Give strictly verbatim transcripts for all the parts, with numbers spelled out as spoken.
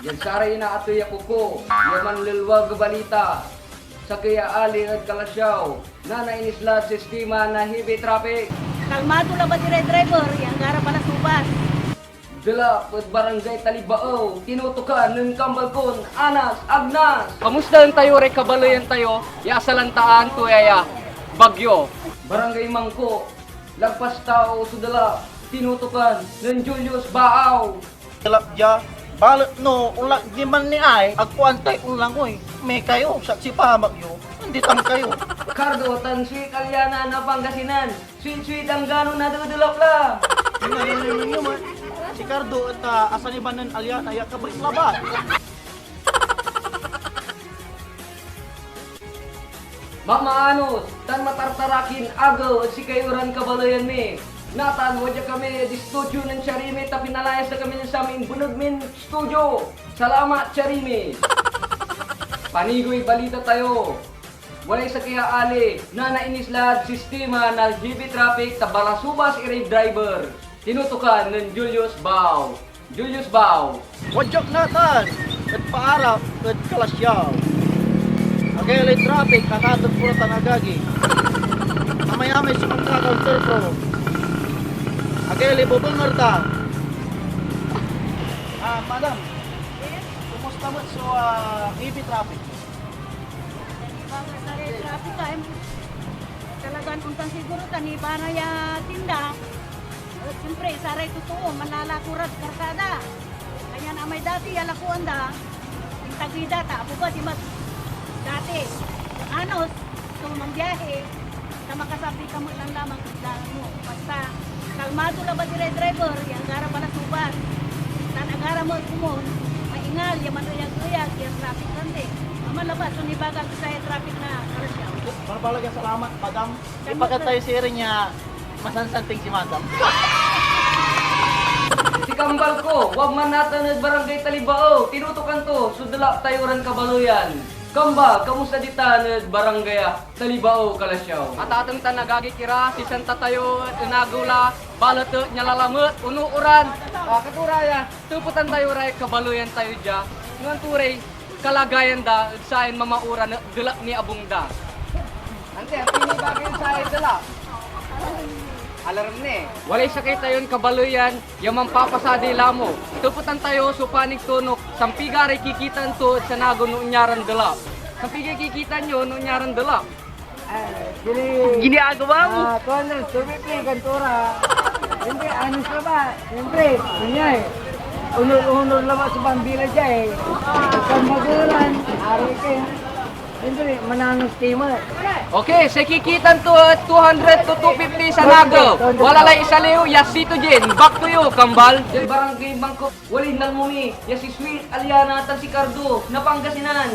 Diad saray inaatey a kuko ya manlelwag a balita, sakey a ali ed Calasiao, nanainis lad sistema na heavy traffic. Kalmado labat iray driver ya anggara Balasubas. Delap ed Barangay Talibaew, tinutukan nen kambal kon Anas Agnas. Kamustaen tayo ray kabaleyan tayo ya asalantaan to ya bagyo? Barangay Mangko, lagpas tao so delap, tinutukan nen Julius Baaw. Delap dia, balet no onla diman ni ay, agko antay onlangoy. May kayo, saksi pa, bagyo, anditan kayo. Cardo tan Sweet Aliana na Pangasinan. Sweet, sweet, anggano nadedelap la. Tingnan mo yun, man. Si Cardo et, ah, asan iban nen Aliana ya kabet labat. Mamaanos tan matartarakin agew ed sikayo ran kabaleyan mi. Natan, wadya kami ed studio nen Charime ta pinalayas da kami nen samay imbeneg min studio. Salamat, Charime! Panigoy balita tayo. Walay sakey a ali, nanainis lad sistema na heavy traffic ta balasubas iray driver. Tinutukan nen Julius Bao. Julius Bao. Wadyak natan ed paarap ed Calasiao. Agay lay traffic, atateng ko ra tan agagi. Amay-amay so mankakaw ed Surpro. Agay lay bobenger da. Ah, madam. Yes? Kumusta met so, ah, heavy traffic? Bakit sa traffic time? Talagan ontan siguro ta nibanay a tinda. Et siyempre, saray totoo, manlalako rad karsada. Kanyan amay dati ya lakoan da, intagey da, ta abuga di mag-, dati, anos, so, mambiahe, ta makasabay ka met lan lamang ed daan mo. Basta, kalmado labat iray driver, ya anggara Balasubas. Tan agara met komun, maingal ya maneyag-eyag ya traffic control. Aman labat so nibagak ed saya traffic na Calasiao. Balbaleg ya salamat, madam. Ipakat tayo sirin ya masansanting si madam. Si kambal ko, wagman natan ed Barangay Talibao, tinutukan to so delap tayo ran kabaleyan. Kambal, kamusta ditan ed Barangay, ah, Talibao, Calasiao? Atateng tan agagik ira, sisanta tayo ed inagew la, balet et nialalamet, onooran. Ah, katoraya, tepetan tayo ray kabaleyan tayo dia. No anto ray kalagayan da ed sayan mamaoran et delap ni abung da? Ante, anto ni bagay ed sayan delap? Alarm ni. Walay sakey tayon kabaleyan ya manpapasaday lamo. Tepetan tayo so panig to no sampiga ray kikitaan to ed sanagew no onyaran delap. Sampiga kikitaan yo no onyaran delap? Ah, gini, Giniagawa mo? Ah, kuwan na, two fifty, kanto ra. Siyempre, anos ka ba? Siyempre, kunyay, unor-unor labat so bambila dia eh. Kambaguran, ari ka eh. Siyempre, mananos kayo mo. Okay, say kikitaan to, ah, two hundred to two fifty sanagew. Wala lay isaliw, ya Citogen. Back to you, kambal. Diad Barangay Mangkok, walay nalmo mi, ya si Sweet, Aliana, tan si Cardo, na Pangasinan.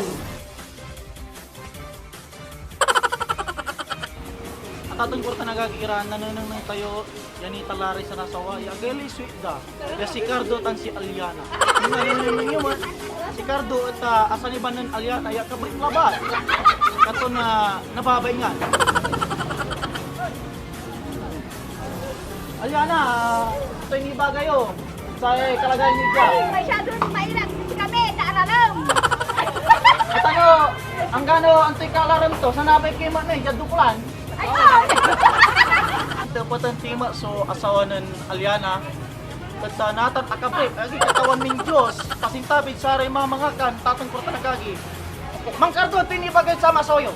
Atateng ko ra tan agagi ira, nanenengneng tayo ya nitala ray sanasawa ya agay lay sweet da, ya si Cardo tan si Aliana. Nanenengneng yo man, si Cardo et, ah, asan iban nen Aliana ya kabet labat. Katon, ah, nababaingan. Aliana, ah, antoy nibaga yo? Say kalagayan yo dia? Ay, masyadong mairap kasi kami, kaararem. At ano, anggano antoy kaararem to? Sanabay ki met ni, diad dukulan? Ay, oh! Tepetan ti met so asawa nen Aliana. Et, ah, natan akabet, agi Katawan min Dios, pasintabid saray mamangakan, tateng ko ra tan agagi. Mang Cardo, antoy nibaga yod samay asawa yo?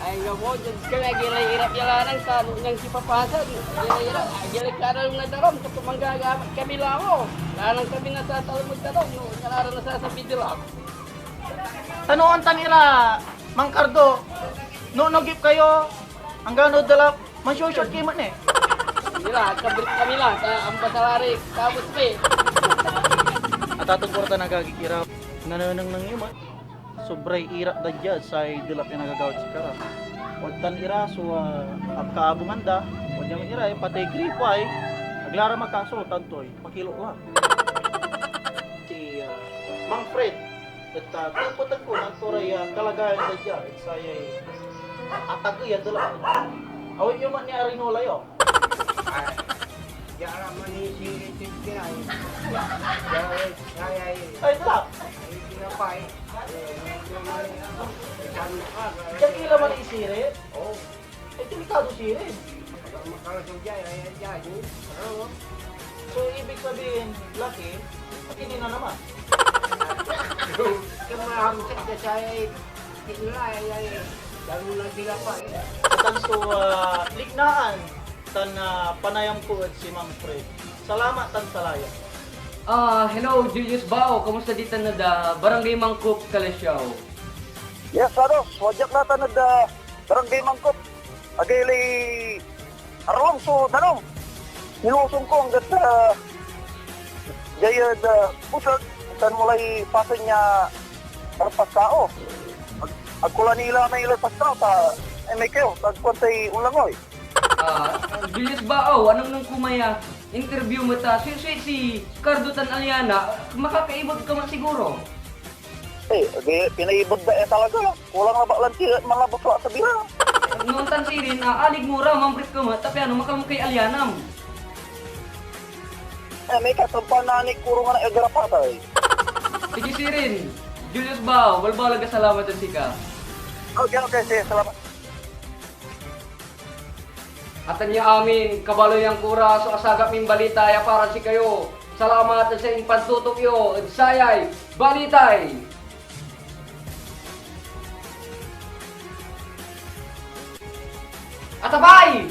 Ay, nga mo, Diyos ka, lagi lay irap ya lanang sa ano niyang sipapasan. Lagi lay irap, lagi lay karalong na darom, kapag manggagamat kami lang ako. Lanang kami nasasalamag darom, no, karara nasasabi dila. Tanoan tan ira, Mang Cardo, no, nogip kayo, anggano delap, mansyosyo ki met ni. Dila, kabrit kami lang, sa ambasalari, tapos pe. Atateng ko ra tan agagi ira, nanenengneng yo met. Sobray irap da diad say delap ya nagagawad sikara. Wadtan ira so, ah, kaabungan da, wadya met ira, eh, patey gripo ay, agla ra makaso, tantoy, pakilo la. Si, ah, Mang Fred, et, ah, tepetan ko, anto ray, ah, kalagayan da dia, et sayay atagey a delap. Awit yo met ni arinola yo. Diara manisirit ed kiray. Diara, ay, ay, Ay, tap. Ay, tinapay. Ay, ay, ay, ay, Diyan ila manisirit. Oh, Ay, delikado sirin. Makalaso diyan, ay, ay, ay, ay. Ano? So, ibig sabihin, laki, akin na naman. Kung mahamsak na siya, ay, tinapay, ay, ay, ay. Lalo na tinapay. Tan so, ah, liknaan, tan ah, panayam ko ed si Mang Fred. Salamat tan salaya. Ah, hello, Julius Bao. Kamusta ditan ed ah, Barangay Mangkop, Calasiao? Yes, Ados. Wadyak natan ed ah, Barangay Mangkop. Agay lay aralong so danum. Nilusong ko anggad ah, jay ed ah, Pusag, tan walay pasen ya arpas tao. Ag, ag ko la nila may ilarpas tao ta ay may kayo, ta agkuan tay onlangoy. Ah, Julius Bao, anengneng ko may ah, interview met a, sweet-sweet si Cardo tan Aliana, makakaibeg ka met siguro. Eh, agi, pinaibeg da eh talaga. Kulang na baklan ti manlabot la sa bira. No ontan sirin, ah, alig mo ra, mambrek ka met, ta piano makalmo kay Alianam. Eh, may kasampan na ni Kurungan na Egarapatay. Sige sirin, Julius Bao, balbaleg a salamat ed sika. Okay, okay, sige, salamat. Atan ya amin, kabaloyan ko ra so asagap min balita ya para sikayo. Salamat ed say impantutok yo ed sayay balitay. Atabay!